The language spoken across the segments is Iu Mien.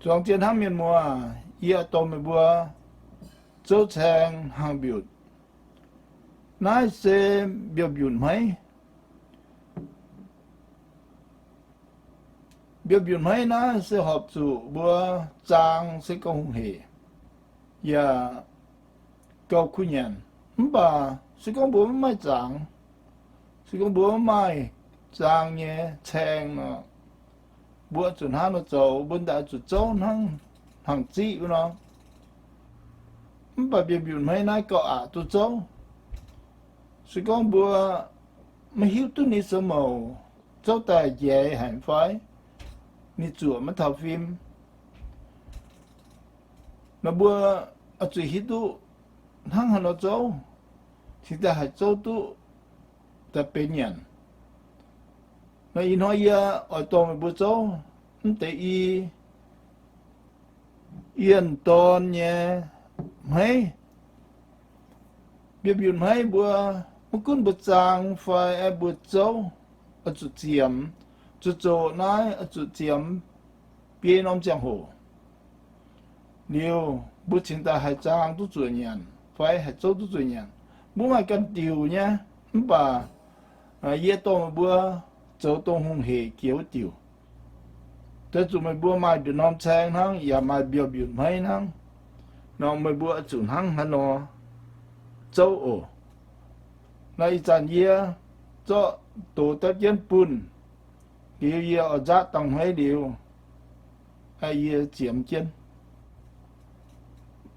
Zuangx zien hnangv mienh muoz, yie dorh meih mbuo zouv caeng hnaangx mbiutc. Naaiv se mbiouh mbiutc hmeiv. Mbiouh mbiutc hmeiv naaiv se horpc zuqc mbuo zaang se gorngv hungh hec, yaac gauh kuh nyanc. Mv baac se gorngv mbuo maiv maaih zaangc, se gorngv mbuo maiv maaih zaang nyei caeng nor, mbuo zuqc hnangv nor zoux, mbuo daaih zuqc zouv hnangv hnaangx ziqv wuov nor. Mv baac mbiouh mbiutc hmeiv naaiv gauh aqc duqv zouv. Se gorngv mbuo maiv hiuv duqv ninh zoux mouc zouv daaih njaix haic fai ninh zuoqc maiv taux fim nor, mbuo oix zuqc hiuv duqv hnangv haaix nor zouv, cingx daaih haih zouv duqv daaih benx nyanc. Nor ih hnoi yie oix dorh meih mbuo zouv mv deix i yienh dorn nyei hmeiv. Mbiouh mbiutc hmeiv mbuo maiv gunv mbuo zaang fai mbuo zouv, oix zuqc ziemx, zuqc zoqc naaiv oix zuqc ziemx biei norm ziangh hoc liuz, mbuo cingx daaih haih zaang duqv zuoqc nyanc fai haih zouv duqv zuoqc nyanc. Mbuo maaih ganh diuc nyei, mv baac yie dorh meih mbuo zoux dongh hungh hec jiex wuov diuc. Deix zuqc meih mbuo maaih nduqc norm caeng hnangv, yaac maaih mbiouh mbiutc hmeiv hnangv nor, meih mbuo zuqc hnangv haaix nor zouv oc. Nor ih zanc yie zorqv doz dapv jienv bunh liuz, yie oix nzaatv dangh hmeiv liuz, yie ziemx jienv.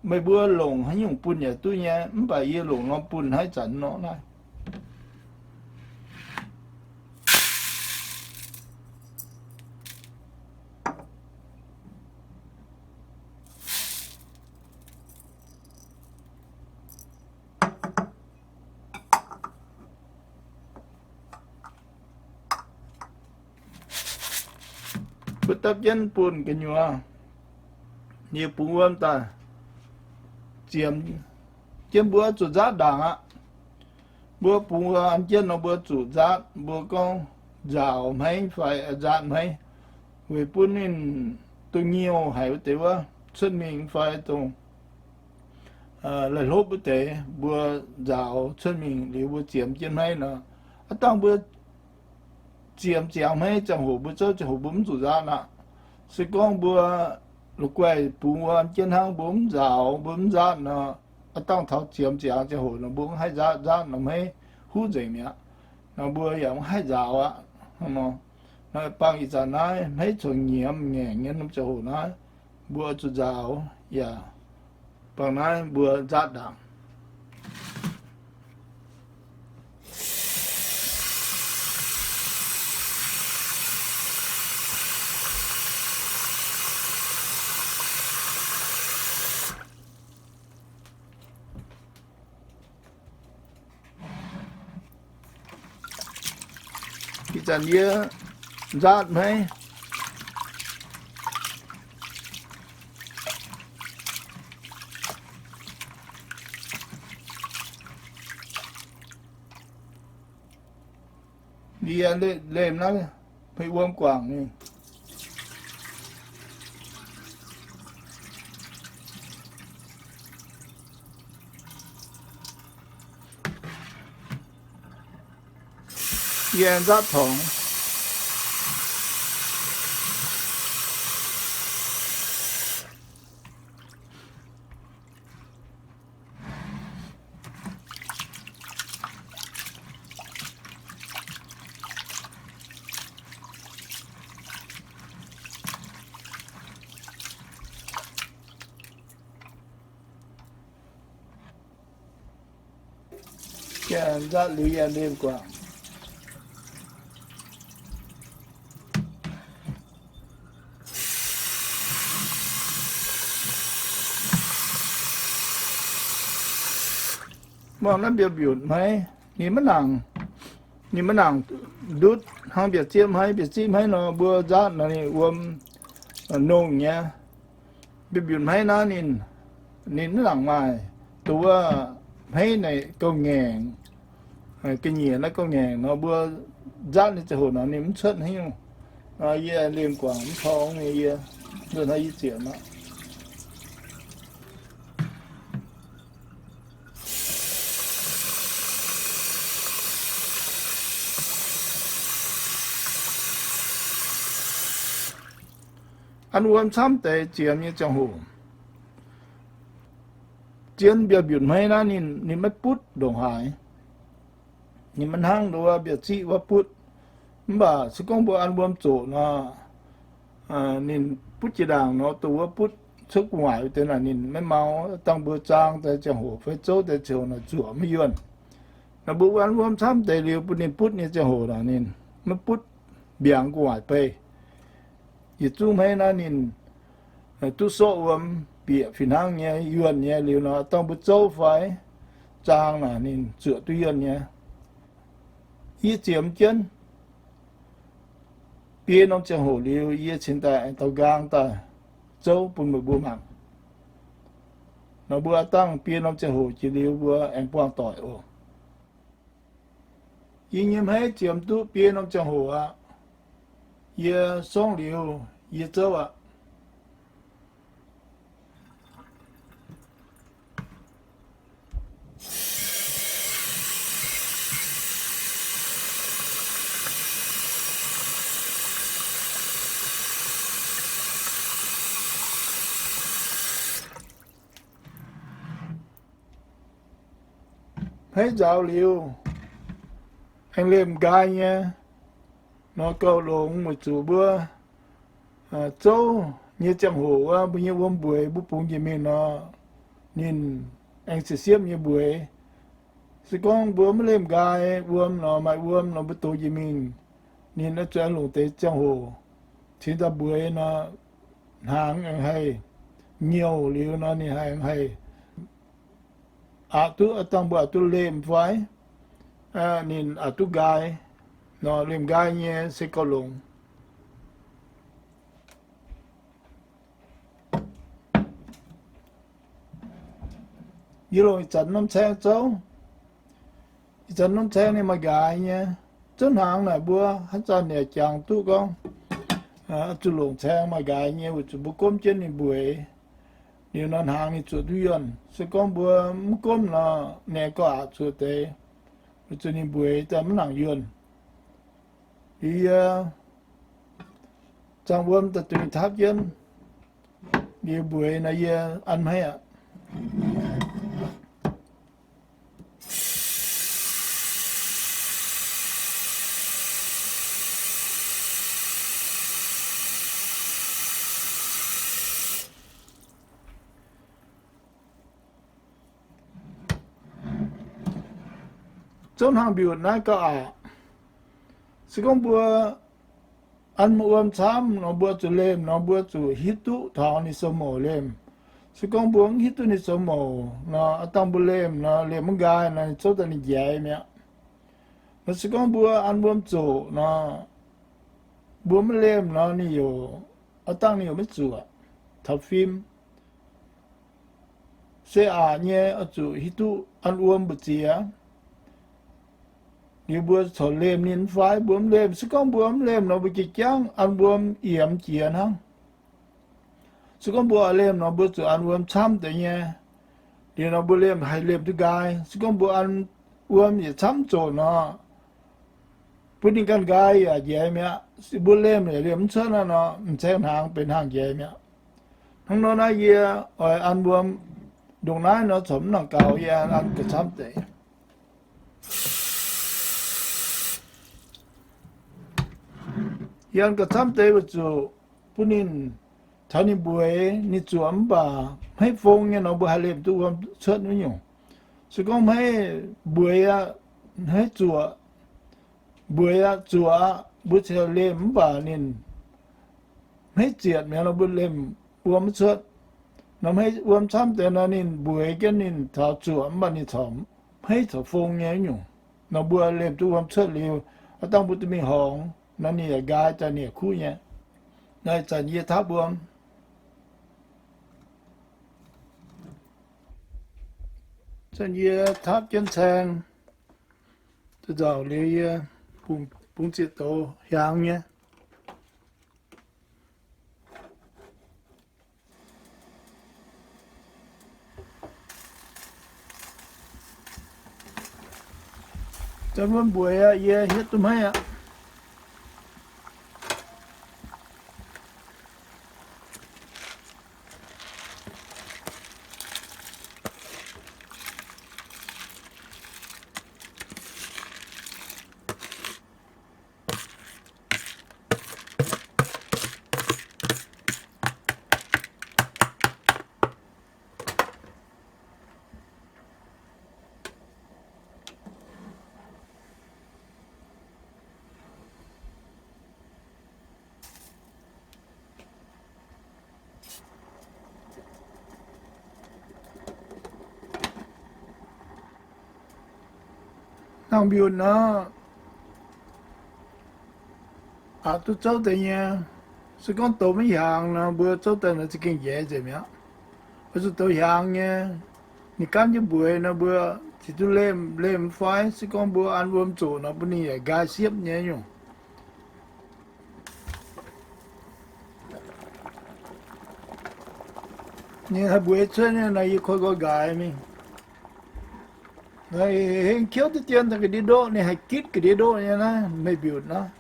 Meih mbuo longc haaix nyungc bunh yaac duqv nyei, mv baac yie longc norm bunh haaix zanc nor naaiv. Mbuo dapv jienv bunh gu'nyuoz, yie bungx wuom daaih ziemx jienv, mbuo zuqc nzaatv ndaangc aqv. Mbuo bungx wuom an jienv nor, mbuo zuqc nzaatv, mbuo gorngv nzaaux hmeiv fai nzaatv hmeiv, weic bun ninh dongh nyiuh haic wuov deix wuov cuotv mingh fai dongh laih hlopv wuov deix, mbuo nzaaux cuotv mingh liuz mbuo ziemx jienv hmeiv nor, aav dangh mbuo ziemx ziangx hmeiv ziangh hoc, mbuo zouv ziangh hoc mbuo mv zuqc nzaatv aqv. Se gorngv mbuo la'guaih bungx wuom jienv hnangv, mbuo mv nzaaux, mbuo mv nzaatv nor, aav dangh taux ziemx ziangx ziangh hoc nor, mbuo mv haih nzaatv, nzaatv nor hmeiv huv nzengc mi'aqv. Nor mbuo yaac mv haih nzaaux aqv. Hnangv nor, nor bangc ih zanc naaiv hmeiv corc nyiemz ngaengc nyei norm ziangh hoc naaiv, mbuo zuqc nzaaux yaac bangc naaiv mbuo nzaatv ndaangc. Ih zanc yie nzaatv hmeiv. Yie lemh naaiv hmei wuom guangc ninh. Yie nzaatv torngx. Nzaatv liuz yie lemh guangc. Mangc naaiv mbiouh mbiutc hmeiv, ninh maiv nangc, ninh maiv nangc ndutv hnangv mbiouh zieqv hmeiv. Mbiouh zieqv hmeiv nor mbuo nzaatv nor ninh wuom nongh nyei. Mbiouh mbiutc hmeiv naaiv ninh, ninh maiv nangc maaih, dongh wuov hmeiv naaic gauh ngaengc, ga'nyiec naaiv gauh ngaengc nor mbuo nzaatv ninh ziangh hoc nor ninh mv cuotv haaix nyungc. Yie lemh guangc mv torngx nyei yie. Nzunc naaiv yie ziec aqv. An wuom camv deix ziemx nyei ziangh hoc, zien mbiauh mbiutc hmeiv naaiv ninh, ninh maiv butv ndongc haaix. Ninh maiv hnangv nduov mbiauh ziqv wuov butv. Mv baac se gorngv mbuo an wuom zoqc nor, ninh butv jiex ndaangc nor, dongh wuov butv cuotv gu'nguaaic deix naaic ninh maiv mau. Dangh mbuo zaang daaih ziangh hoc fai zouv daaih ziangh hoc naaic zuoqc maiv yuonh. Naaic mbuo an wuom camv deix liuz bun ninh butv nyei ziangh hoc naaic ninh maiv butv mbiaangx gu'nguaaic beih. Yietc zungv hmeiv naaiv ninh duqv sorqv wuom bieqc fih hnangv nyei, yuonh nyei liuz nor, dangh mbuo zouv fai zaang naaic ninh zuoqc duqv yuonh nyei. Yie ziemx jienv biei norm ziangh hoc liuz, yie cingx daaih aengx daux nqaang daaih zouv bun meih mbuo mangc. Nor mbuo aav dangh biei norm ziangh hoc jiex liuz mbuo aengx buangh doic oc. Yie nyei hmeiv ziemx duqv biei norm ziangh hoc aqv. Yie sorngv liuz yie zouv aqv. Hmeiv nzaaux liuz, aengx lemh nqaai nyei nor gauh longx weic zuqc mbuo zouv nyei ziangh hoc wuov, mbuo nyei wuom mbueix mbuo bungx njiec mingh nor, ninh aengx ziepc siepv nyei mbueix. Se gorngv mbuo maiv lemh nqaai wuom nor, maaih wuom nor mbuo dox njiec mingh, ninh oix zuqc aengx longc deix ziangh hoc cingx daaih mbueix nor, hnaangx aengx haih nyouh liuz nor, ninh haih, haih aqc duqv, dangh mbuo aqc duqv lemh fai ninh aqc duqv nqaai nor, lemh nqaai nyei se gauh longx. Yie longc ih zanc norm caeng zouv. Ih zanc norm caeng ninh maaih nqaai nyei. Zouv hnaangx naaic mbuo haaix zanc yaac jangx duqv gorngv zuqc longc caeng maaih nqaai nyei weic zuqc mbuo gomv jienv ninh mbueix, liuz nor hnaangx ninh zuoqc duqv yuonh. Se gorngv mbuo mv gomv nor, ninh gauh aqc zuoqc deix, weic zuqc ninh mbueix daaih mv nangc yuonh. Liuz yie zaangh wuom daaih duqv mingh tapv jienv, liuz mbueix nor yie an hmeiv aqv. Zouv hnaangx mbiutc naaiv gauh aqc. Se gorngv mbuo an wuom camv nor, mbuo zuqc lemh nor, mbuo zuqc hiuv duqv taux ninh sou mouc lemh. Se gorngv mbuo mv hiuv duqv ninh sou mouc nor, aav dangh mbuo lemh nor, lemh mv nqaai nor, ninh zouv daaih ninh njaix mi'aqv. Nor se gorngv mbuo an wuom zoqc nor, mbuo maiv lemh nor, ninh youc, aav dangh ninh youc maiv zuoqc taux fim. Se aqc nyei oix zuqc hiuv duqv an wuom mbu'ziex. Liuz mbuo corc lemh ninh mv fai, mbuo mv lemh. Se gorngv mbuo mv lemh nor, mbuo jiex jangv an wuom yiemx jiex hnangv. Se gorngv mbuo lemh nor, mbuo zuqc an wuom camv deix nyei. Liuz nor mbuo lemh haih lemh duqv nqaai. Se gorngv mbuo an wuom yietc camv zoqc nor, bun ninh ganh nqaai yaac njaix mi'aqv. Mbuo lemh yaac lemh mv cuotv naaiv nor, m'zing hnaangx benx hnaangx njaix mi'aqv. Hnangv nor naaiv yie oix an wuom ndongc naaiv nor corc mv nangc gaux, yie an ga'camv deix. Yie an ga'camv deix weic zuqc bun ninh taux ninh mbueix, ninh zuoqc mv baac hmeiv fong nyei nor, mbuo haih lemh duqv wuom cuotv wuov nyungc. Se gorngv hmeiv mbueix aqv, hmeiv zuoqc, mbueix aqv, zuoqc aqv, mbuo cingx lemh mv baac ninh hmeiv zietc mi'aqv nor, mbuo lemh wuom mv cuotv. Nor hmeiv wuom camv deix nor, ninh mbueix jienv ninh taux zuoqc mv baac ninh corc hmeiv corc fong nyei wuov nyungc. Nor mbuo lemh duqv wuom cuotv liuz, aav dangh mbuo duqv mingh horngz nor, ninh yaac nqaai daaih, ninh yaac kuv nyei. Naaiv zanc yie tapv wuom. Zanc yie tapv jienv caeng, za'nzauc liuz yie bungx zieqc douz hiaangx nyei. Daaih mbuo mbuox aqv, yie hietv duqv hmeiv aqv. Hnangv mbiutc nor, aqc duqv zouv deix nyei. Se gorngv douz maiv hiaangx nor, mbuo zouv daaih nor za'gengh njaix nzengc mi'aqv. Oix zuqc douz hiaangx nyei, ninh gaanv jienv mbueix nor, mbuo ziouc duqv lemh, lemh fai se gorngv mbuo an wuom zoqc nor, bun ninh yaac nqaai siepv nyei nyungc. Ninh haih mbueix cuotv nyei nor, yie koi nqoi nqaaix mingh. Hengh kiouv deix dien ga'ndiev ndoqv, ninh haih gitv ga'ndiev ndoqv nyei naaiv, meih mbiutc naaiv.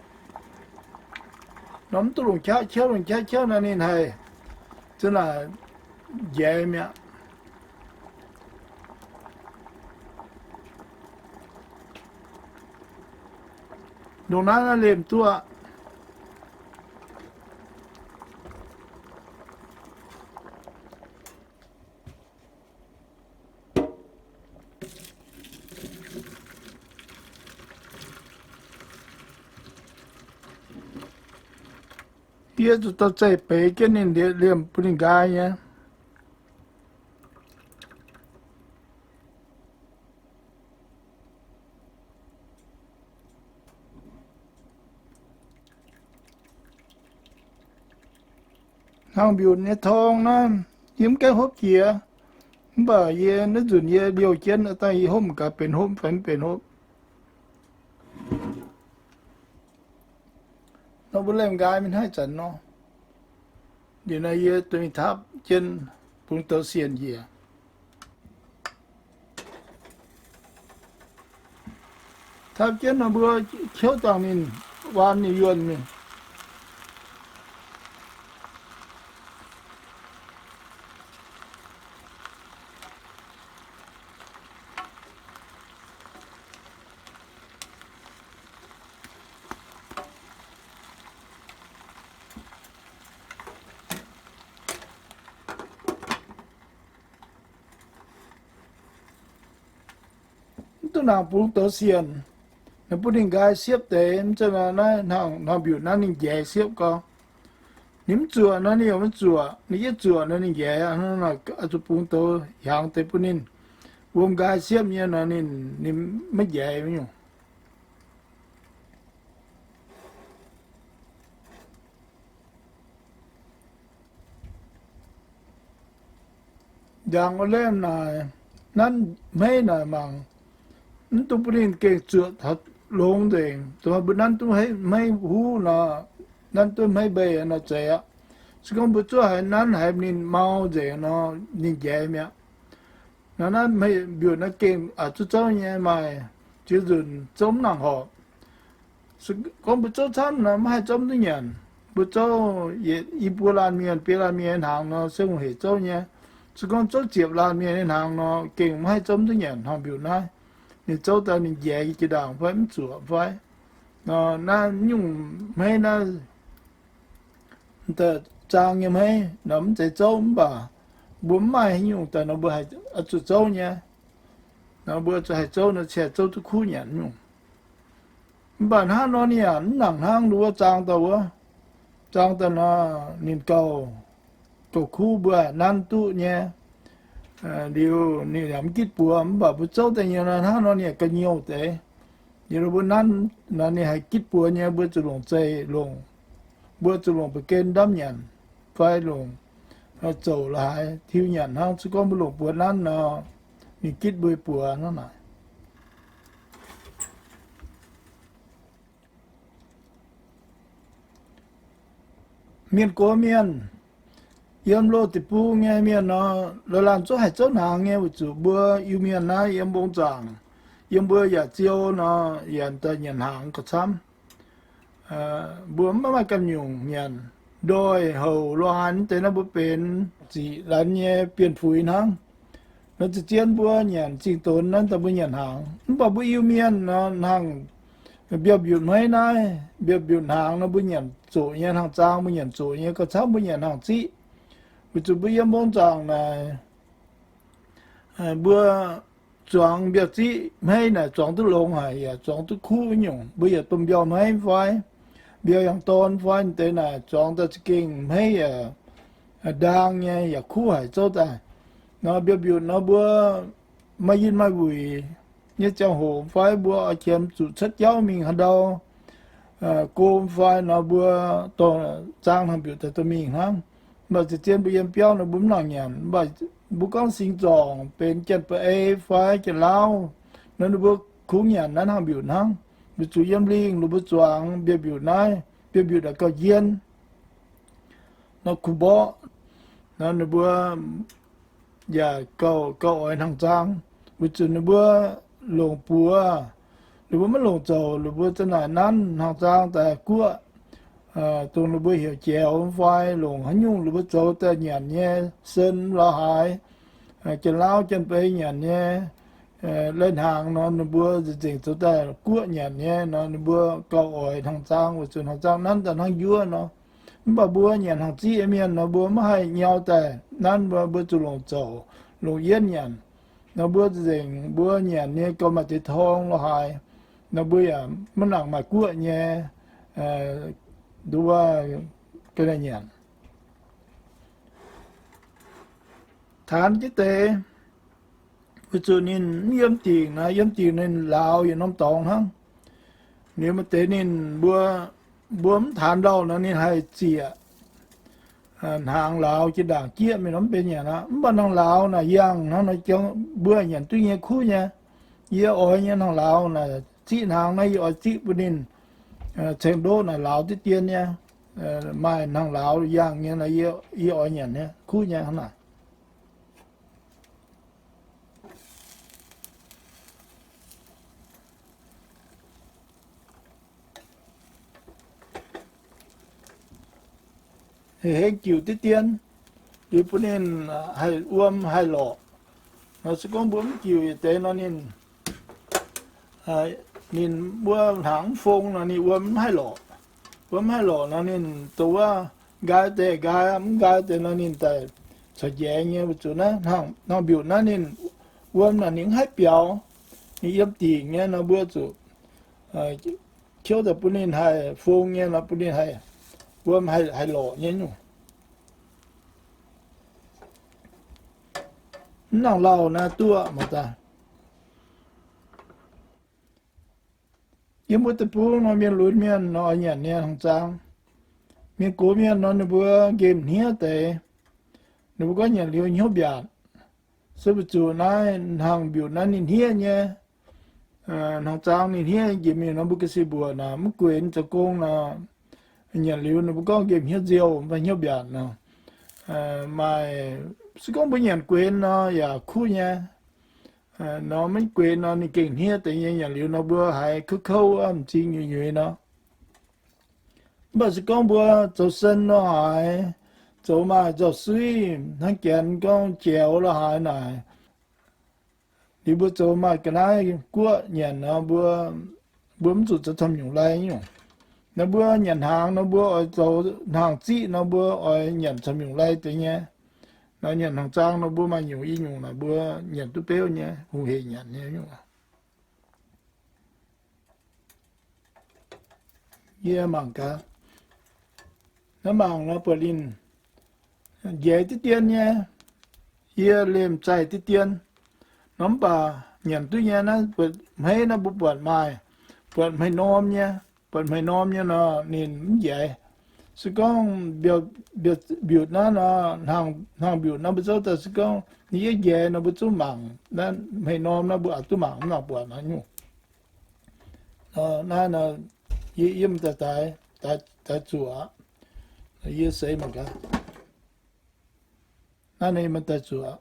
Nor mv duqv longc qaqv kiouv, longc qaqv kiouv nor ninh haih za'naaic njaix mi'aqv. Ndongc naaiv naaiv lemh duqv aqv. Yie zuqc dorh zeih beiz jienv ninh liemh bun ninh nqaai nyei. Hnangv mbiutc nyei torng naaiv, yie mv gaengh hopv jiex, mv baac yie naaiv nzunc yie liouh jienv dangh yie hopv gaax benx hopv fai mv benx hopv. Nor mbuo lemh nqaai mingh hnangv ih zanc nor. Liuz nor yie duqv mingh tapv jienv bungx douz sienc njiec. Tapv jienv nor mbuo qiouv dangh ninh waan ninh yuonh mingh. Mv duqv nangc bungx douz sienc, bun ninh nqaai siepv deix, mv zeiz naaiv hnangv mbiutc naaiv ninh njaix siepv gau. Ninh mv zuoqc nor ninh yaac maiv zuoqc, ninh yietv zuoqc nor ninh njaix, zuqc bungx douz hiaangx deix bun ninh. Wuom nqaai siepv nyei nor ninh, ninh maiv njaix nyungc. Ndaangc wuov lemh naaic, nanv hmeiv naaic mangc, mv dungx bun ninh gengh zuoqc taux longx nzengc. Zuqc mbuo nanv duqv hmeiv huv nor, nanv duqv hmeiv mbeix nor zeiz aqv. Se gorngv mbuo zuov haiz nanv haiz ninh mau nzengc nor, ninh njaix mi'aqv. Nor naaiv mbiutc naaiv gengh zuqc zouv nyei maaih ziex nzunc zouv mv nangc horpc. Gorngv mbuo zouv camv nor maiv haih zouv duqv nyanc. Mbuo zouv yietc i buo laanh mienh, biei laanh mienh nyei hnaangx nor se hungh heic zouv nyei. Se gorngv zouv ziepc laanh mienh nyei hnaangx nor gengh maiv haih zouv duqv nyanc hnangv mbiutc naaiv. Ninh zouv daaih ninh njaix jiex ndaangc fai mv zuoqc fai. Nor naaiv nyungc hmeiv naaiv, zaang nyei hmeiv nor mv zeiz zouv mv baac mbuo mv maaih haaix nyungc daaih nor mbuo zuqc zouv nyei. Nor mbuo zuqc haih zouv nor se haih zouv duqv kuv nyanc nyungc. Mv baac hnangv nor ninh yaac mv nangc hnangv wuov zaang dauh wuov. Zaang daaih nor ninh gauh, gauh kuv mbuo nanv duqv nyei. Liuz ninh yaac mv gitv buoz, mv baac mbuo zouv daaih nyei nor hnangv nor ninh yaac ga'nyiouh deix. Liuz mbuo nanv nor ninh haih gitv buoz nyei, mbuo zuqc longc zeih longc, mbuo zuqc longc ba'gen ndamv nyanc fai longc zouc la'haaix tiuv nyanc hnangv. Se gorngv mbuo longc buoz nanv nor, ninh gitv mbuo buoz hnangv naaic. Mienh gox mienh, yiem loz deic-bung nyei mienh nor, la'laanh zouv haic zouv hnaangx nyei weic zuqc mbuo Iu-Mienh naaiv yiem mbong zaangc, Yiem mbuo yaac ziou nor, yaac daaih nyanc hnaangx gauh camv. Mbuo maiv maaih ganh nyungc nyanc. Ndoih houc lo haaix deix naaiv mbuo benx ziqc lanz nyei bienh fuix hnangv. Nor ziqc zien mbuo nyanc zingh donx naaiv daaih mbuo nyanc hnaangx. Mv baac mbuo Iu-Mienh nor hnangv mbiauz mbiutc hmeiv naaiv, mbiauz mbiutc hnaangx nor mbuo nyanc zoqc nyei, hnaangx zaang mbuo nyanc zoqc nyei, gauh camv mbuo nyanc hnaangx ziqv. Weic zuqc mbuo yiem mbong zaangc naaic, mbuo zuangx mbiauz ziqv hmeiv naaic zuangx duqv longx haic, yaac zuangx duqv kuv nyungc. Mbuo yaac domh mbiauz hmeiv fai mbiauz yangh dorn fai deix naaic zuangx daaih za'gengh hmeiv yaac ndaang nyei, yaac kuv haic zouv daaih. Nor mbiauz mbiutc nor mbuo maaih yinh maaih wuic nyei ziangh hoc fai mbuo oix qiemx zuqc cuotv jauv mingh haaix ndau gom fai nor mbuo dorh zaang hnaangx mbiutc daaih dorh mingh hnangv. Mv baac ziqc zien mbuo yiem biauv nor mbuo mv nangc nyanc. Mv baac mbuo gorngv singx zorngc benx Janx-Ba'ei fai Janx-Lauv nor ninh mbuo kungx nyanc naaiv hnaangx mbiutc hnangv. Weic zuqc yiem lingh ninh mbuo zuangx mbiauz mbiutc naaiv, mbiauz mbiutc naaic gauh njien nor kuh mborqv nor ninh mbuo yaac gauh, gauh oix hnaangx zaang. Weic zuqc ninh mbuo longc buoz, ninh mbuo maiv longc zouc, ninh mbuo za'naaic nanv hnaangx zaang daaih guoqv, dongh ninh mbuo heuc jaux fai longc haaix nyungc ninh mbuo zoux daaih nyanc nyei, sen lorz haaix, Janx-Lauv Janx-Ba'ei nyanc nyei lai hnaangx nor ninh mbuo nzengc zoux daaih guoqv nyanc nyei nor ninh mbuo gauh oix hnaangx zaang, weic zuqc hnaangx zaang nanv daaih hnangv njuov nor. Mv baac mbuo nyanc hnaangx ziqv mienh nor mbuo maiv haih nyau daaih nanv, mbuo zuqc longc zouc, longc yienv nyanc. Nor mbuo nzengc mbuo nyanc nyei gauh maaih deix torng lorz haaix, nor mbuo yaac maiv nangc maaih guoqv nyei, nduov ga'naaiv nyanc. Taanx jienv deix, weic zuqc ninh mv yiem dingc naaiv, yiem dingc ninh lauz yietc norm dorngx hnangv. Liuz maaih deix ninh mbuo, mbuo mv taanx lauh nor ninh haih zieqc hnaangx lauz jiex ndaangc jieqv mingh nor mv benx nyanc aqv. Mv baac hnaangx lauz naaic yangh hnangv nor jangx mbuo nyanc duqv nyei kuv nyei. Yie oix nyei hnaangx lauz naaic ziqv hnaangx naaiv yie oix ziqv bun ninh ceng ndoqv naaic lauz diqv dien nyei. Maaih hnaangx lauz yangh nyei nor yie oix nyanc nyei kuv nyei hnangv naaic. Hengx jiuc diqv dien, liuz bun ninh haih wuom haih lorqc. Nor se gorngv mbuo mv jiuc yietc deix nor ninh, ninh mbuo hnaangx mv fong nor ninh wuom mv haih lorqc. Wuom mv haih lorqc nor ninh dongh wuov nqaai deix nqaai, mv nqaai deix nor ninh daaih caux njaix nyei. Weic zuqc naaiv hnaangx mbiutc naaiv ninh wuom naaic ninh mv haih biaux, ninh yiem dingc nyei nor mbuo zuqc kiuv daaih bun ninh haih fong nyei nor bun ninh haih wuom haih lorqc nyei nyungc. Mv nangc lauh naaiv duqv mangc daaih. Yiem mbuo deic-bung nor mienh lunx mienh nor oix nyanc nyei hnaangx zaang. Mienh gox mienh nor ninh mbuo nqemh hniev deix, ninh mbuo gorngv nyanc liuz hnyouv mbiaatc. Se weic zuqc naaiv hnaangx mbiutc naaiv ninh hniev nyei. Hnaangx zaang ninh hniev njiec mingh nor mbuo ga'sie mbuoqc naaic mv guenx zoux gong nor, nyanc liuz ninh mbuo gorngv nqemh hniev nziouh fai hnyouv mbiaatc nor. Maaih se gorngv mbuo nyanc guenx nor yaac kuv nyei. Nor maiv guenx nor ninh gengh hniev deix nyei, nyanc liuz nor mbuo haiz kouv kouv m'zing nyuiz nyuiz nor. Mv baac se gorngv mbuo zoux sen lo haaix, zoux maaih nzauh suiv hnangv janx gorngv jaux lo haaix naaic, liuz mbuo zoux maaih ga'naaiv guoqv nyanc nor, mbuo, mbuo mv zuqc zoux camv nyungc lai nyungc. Nor mbuo nyanc hnaangx nor mbuo oix zoux hnaangx ziqv nor mbuo oix nyanc camv nyungc lai deix nyei. Nor nyanc hnaangx zaang nor mbuo maaih nyungc i nyungc naaic mbuo nyanc duqv beuv nyei, hungh hec nyanc nyei nyungc. Yie mangc gaax. Naaiv mangc nor buatc ninh njaix diqv dien nyei. Yie lemh zaih diqv dien. Nor mv baac nyanc duqv nyei naaiv buatc hmeiv naaiv mbuo buatc maaih, buatc hmei norm nyei. Buatc hmei norm nyei nor ninh mv njaix. Se gorngv mbiutc naaiv nor, hnaangx mbiutc naaiv mbuo zouv daaih se gorngv ninh yie njaix nor mbuo zungv mangc. Naaiv hmei norm naaiv mbuo aqc duqv mangc mv nangc buatc naaiv nyungc. Naaiv nor yie yiem daaih, daaih zuoqc aqv. Yie seix mangc gaax. Naaiv ninh mbuo daaih zuoqc aqv.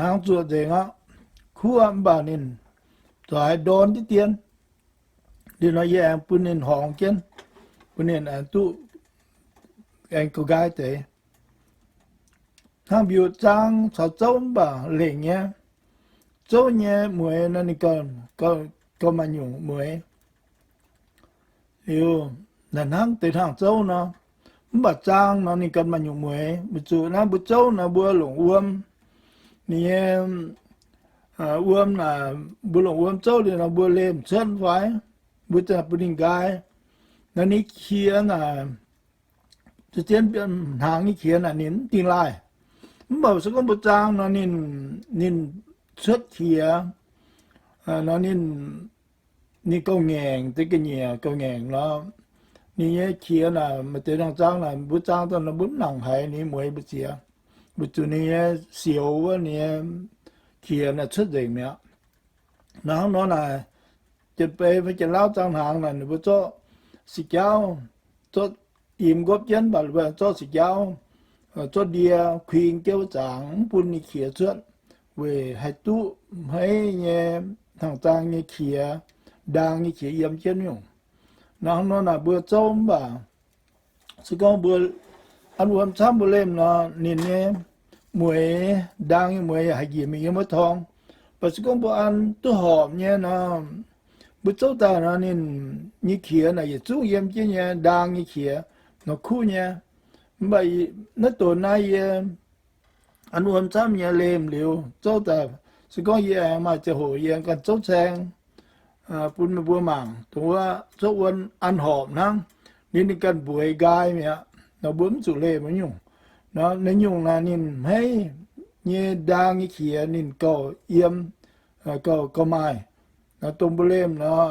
hnangv zuoqc nzengc aqv. Kuv aqv, mv baac ninh zoux haaix ndorn diqv dien. Liuz nor yie aengx bun ninh horngz jienv, bun ninh aengx duqv aengx gauh nqaai deix. Hnangv mbiuz zaang caux zouv mv baac lengc nyei. Zouv nyei mueix nor ninh gauh maaih nyungc mueix. Liuz, naaic hnangv deix hnangv zouv nor, mv baac zaang nor ninh ganh maaih nyungc mueix. Weic zuqc naaiv mbuo zouv nor mbuo longc wuom. Ninh nyei wuom naaic, mbuo longc wuom zouv liuz nor mbuo lemh cuotv fai, mbuo za'gengh bun ninh nqaai. Naaiv ninh qiex naaic, zien hnaangx nyei qiex naaic ninh mv dingh laaih. Mv baac se gorngv mbuo zaang nor ninh, ninh cuotv qiex nor ninh, ninh gauh ngaengc, deix ga'nyiec gauh ngaengc nor. Ninh nyei qiex naaic maaih deix hnangv zaang naaic, mbuo zaang daaih nor mbuo mv nangc haiz ninh nyei mueix mbu'ziex. Weic zuqc ninh nyei sioux wuov ninh nyei qiex naaic cuotv nzengc mi'aqv. Hnangv nor naaic, Janx-Beiv fai Janx-Lauv zaang hnaangx naaic ninh mbuo zorqv siqv jauv, zorqv im nqopv jienv, mv baac zorqv siqv jauv, zorqv ndie kuing jienv wuov zaangc, mv bun ninh qiex cuotv, weic haih duqv hmeiv nyei hnangv zaang nyei qiex, ndaang nyei qiex yiem jienv nyungc. Hnangv nor naaic mbuo zouv mv baac se gorngv mbuo an wuom camv mbuo lemh nor, ninh nyei mueix, ndaang nyei mueix yaac haih njiec mingh yiem wuov torng. Mv baac se gorngv mbuo an duqv horpc nyei nor, mbuo zouv daaih nor ninh nyei qiex naaic yietc zungv yiem jienv nyei, ndaang nyei qiex nor kuv nyei. Mv baac naaiv donx naaiv yie an wuom camv nyei lemh liuz zouv daaih, se gorngv yie aengx maaih ziangh hoc yie aengx ganh zouv caeng bun meih mbuo mangc, dongh wuov zouv wuom an horpc hnangv, ninh, ninh ganh mbueix nqaai mi'aqv nor, mbuo mv zuqc lemh nyungc. Nor naaiv nyungc naaic ninh hmeiv nyei ndaang nyei qiex ninh gauh yiem, gauh, gauh maaih. Nor dongh mbuo lemh nor,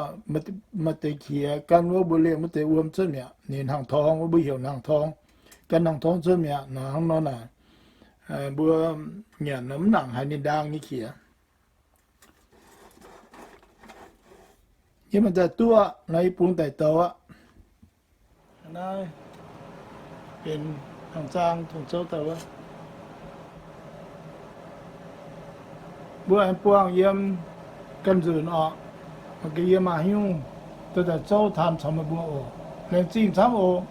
maaih deix qiex gan wuov mbuo lemh wuov deix wuom cuotv mi'aqv. Ninh hnaangx torngv wuov, mbuo heuc hnaangx torngv, gan hnaangx torngv cuotv mi'aqv. Nor hnangv nor naaic, mbuo nyanc nor mv nangc haiz ninh ndaang nyei qiex. Yie maaih daaih duqv aqv, nor yie bungx daaih douz aqv. Naaiv benx hnaangx zaang tong zouv daaih wuov. Mbuo aengx buangh yiem ganh nzunc orqc. Mangc gaax yie maaih haaix nyungc dorh daaih zouv taan caux meih mbuo oc. Laengz zingh camv oc.